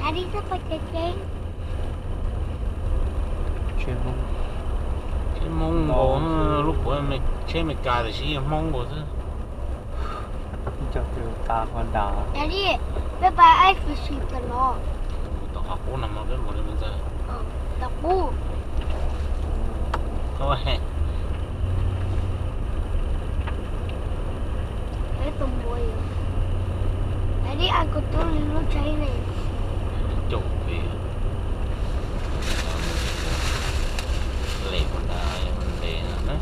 Tsheb Hmoob nkaus, lub puav tsheb Amelikas tiam sis yog Hmoob nkaus xwb. Cov tus tas Honda. Peb pab aib fwm sim tam no. Tom qab qub no mas peb mus li ntawd. Tom qub. Peb tus npua yog, peb li a kuv tub li lub tsheb ne. Caum peb. Lem ua nra ntev na.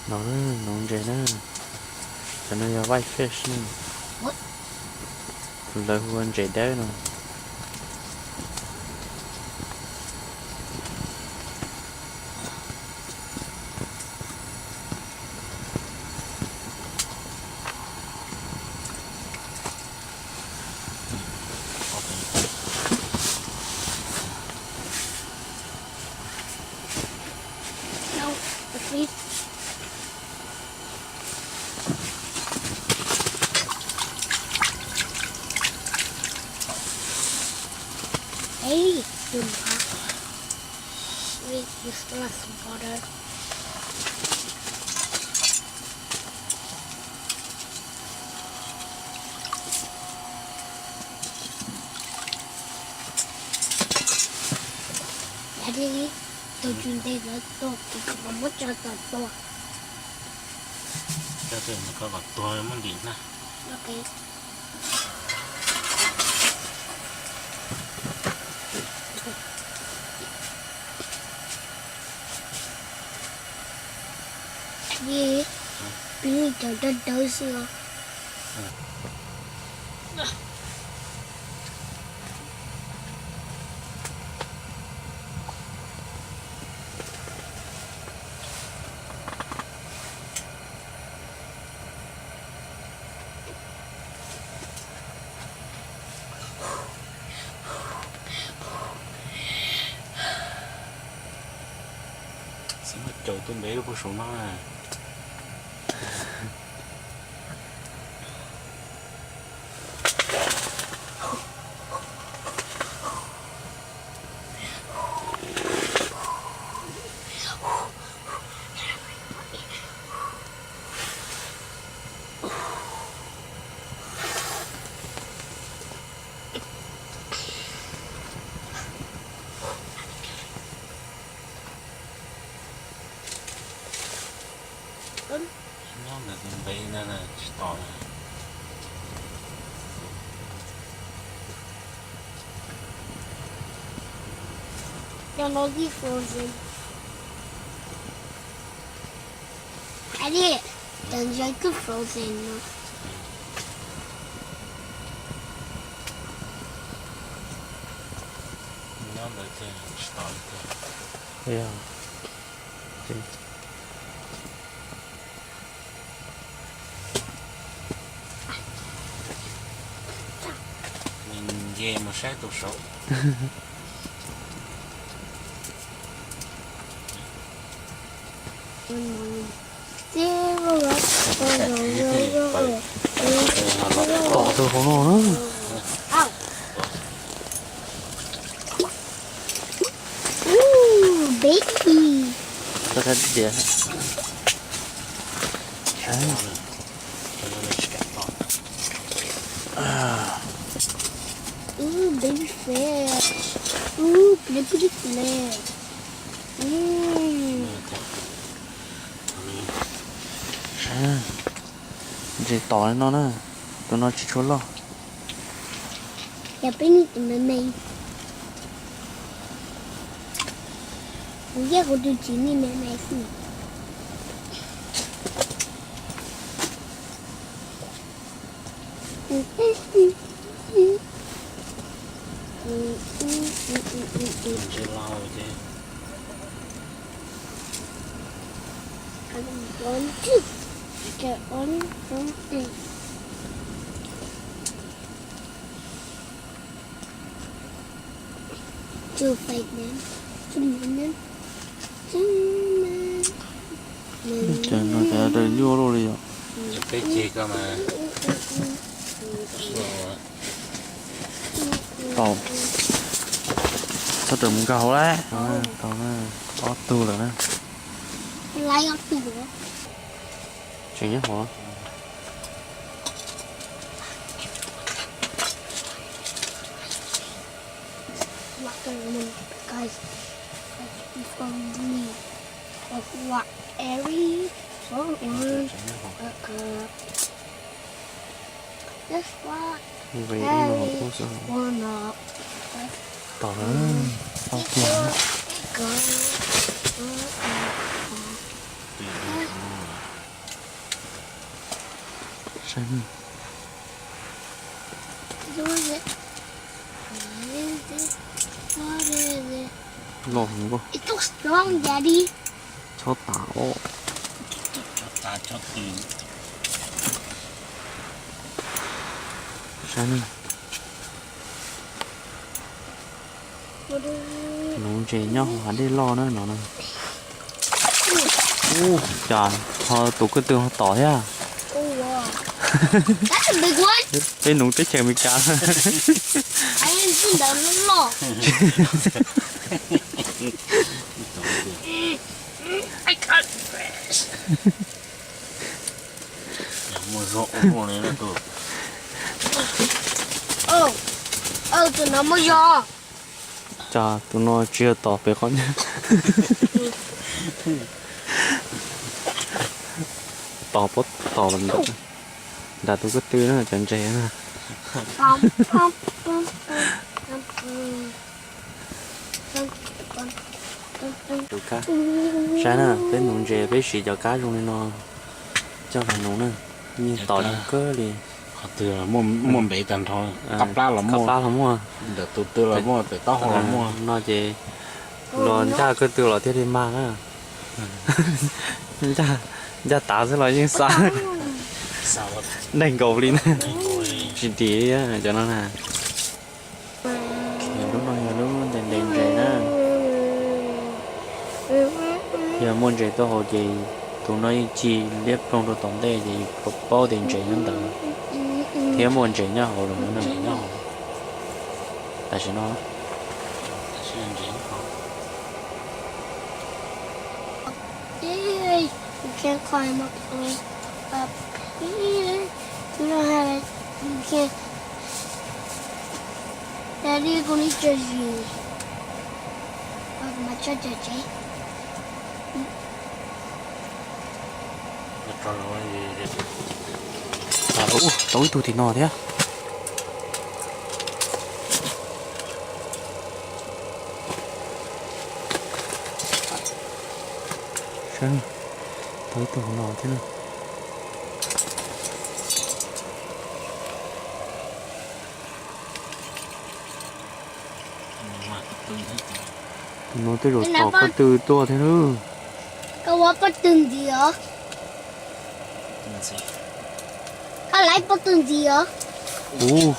No, no ntses na. Cov no yog whitefish ne. Lawv hu ua ntses dawb no. Hey, tus no. Wait, you still have some water. Daddy, tus tswv ntes lawv tuag, kuv kom muab tso tom tuag. Coj tus no kom tuag muab ntim na. Ok. Peb li cov dawb dawb xwb os. Xav muab caum tus ntev lub puag saum no na. Nyob ntawm tus ntev ntawd tsis tom na. Cov no twb frozen. Ai di, cov ntses twb frozen no. Nyob ntawd ces tsis tau tiag. Nce mus saib tus saud. Tom tus hauv no na. Ooh, baby. Tau thaij tias. Ooh, baby fish. Ooh, pretty, pretty fish. Mm. Ntses tom li no na, tus no tsis tshua loj. Yog peb niag tus me me. Kuv yeej kuv tus tsis niag me me xwb. Ntses los ces. One, two, get one, two, three. Two, five, nine, two, nine, nine, two, nine. Cas no cas daws nyuaj luaj li yom. Peb ceg ko mas. Tau. Txhob rawm mus nkag hauv lawm. Tau na, ob tug lawm na. Tseem nyob hauv. Watermelon, guys. From me. Of what area? From one. Uh, uh, that's what area. One up. Tom lawm, ob tug. Go. Uh, uh, uh. Saib. Loj heev. Txhob tas os. Saib na. Nuv ntses nyob hauv hav dej loj na no na. Ub, cas ho tus ko tw ho tom thiab. Peb nuv teb chaws Amelikas. Cas tus no tsis yog tom pem qhov ncauj. Tom puab tom nram tus ko tw na, cov ntses na. Saib na, peb nuv ntses peb siv cov kab zoo li no coj los nuv na, yeej tom zoo kawg li. Qhov twg muaj npev tag nrho, qab plab los muaj, ntawm tus tw los muaj, pem taub hau los muaj. No ces luag ncaj ko tw los thiaj li mag na. Ncaj tav xwb los yeej xa, neeg nkaus li na. Tsis dim li cov no na. Yog lub no yog lub ntes ntes ntses na. Yog muaj ntses tuaj hauv ces tus no yeej ci liab ploog rau tom ntej ces paub tias ntses nyob ntawd thiab muaj ntses nyob hauv lawm na. Tam sim no You can't climb up, up here. You don't have it. You can't. Daddy, koj nij tso zis. Koj mas tso tso tsev. Ua, tau ib tug tim no thiab. Tau ib tug no thiab na. Tus no tej zaum tom pob tw tuaj thiab na. Koj ua pob tw ntxiv os. Koj laib pob tw ntxiv os. Ub,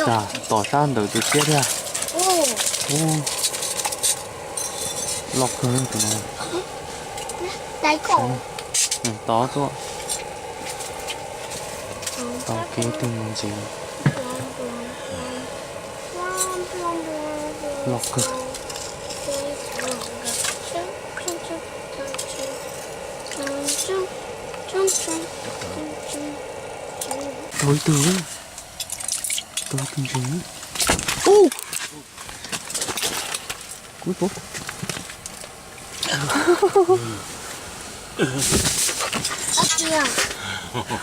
cas tom sab ntawm tus siab thiab. Ub, loj kawg tus no. Tod tuaj. Tau kiag tus ntxiv. Loj kawg. Tau ib tug, tau ib tug ntses. Ub,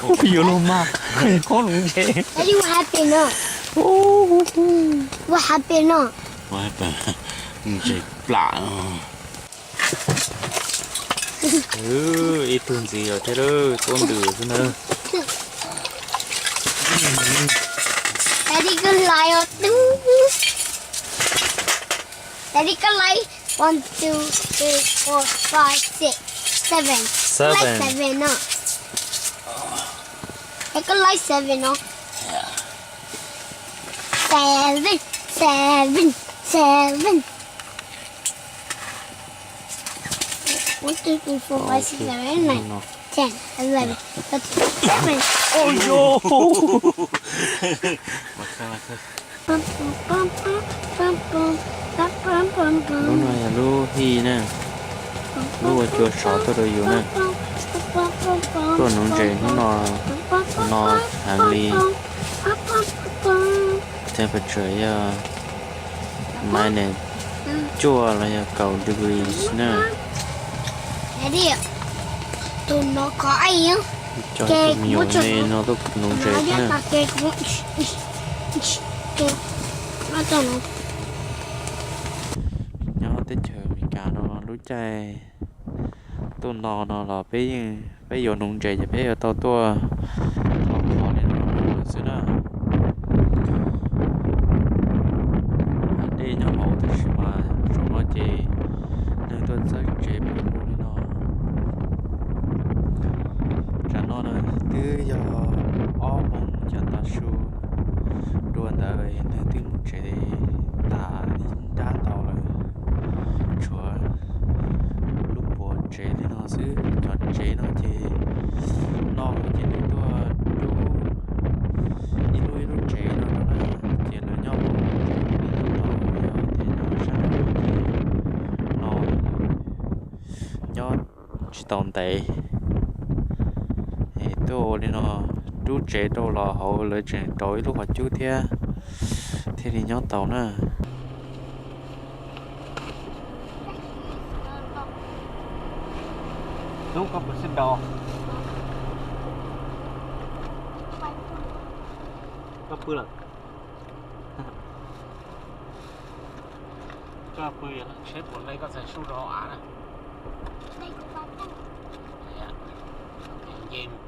kuv yuav luag mas, koj lub ntses. Ntses plam. Ib tug ntxiv thiab, tuab ntws xwb na. Daddy, koj laib os. Daddy, koj laib one, two, three, four, five, six, seven. Koj laib seven no. Es koj laib seven no. Seven, seven, seven. One, two, three, four, five, six, seven, eight, nine, ten, eleven, thirteen, seven. Oj yog. Lub no yog lub hij na, lub ua cua sov tuaj rau yus na. Tuaj nuv ntses hnub no, no heev li. Temperature yog minus cuaj los yog kaum degrees na. Cov me nyuam ne no tuaj nuv ntses na. Nyob teb chaws Amelikas no lub caij tuaj no no los peb yeej, peb yuav nuv ntses ces peb yuav tau tuaj thov qhov li no xwb na. Hav dej nyob hauv tab sis mas zaum no ces neeg tuaj txawb tsev pw li no. Tsam no na twb yog ob moos cav tav su dua ntawd, neeg twb mus tsev tas ib nrab ntau lawm, tshuav lub puav tsev li no xwb. Cov tsev no ces no ces nws tuaj rub ib lub ib lub tsev no rau na, ces lawv nyob hauv tsev li no, yog tias nyob sab no ces no nyob tsis tau ntev. Es tuaj ua li no rub tsev rau los hauv lawv tseem rauv ib lub qhov cub thiab, thiaj li nyob tau na. Hnub koj pw sib nraus, koj pw lawm. Koj pw seb puas nqe koj txhais sub rau hauv av na. Nce mus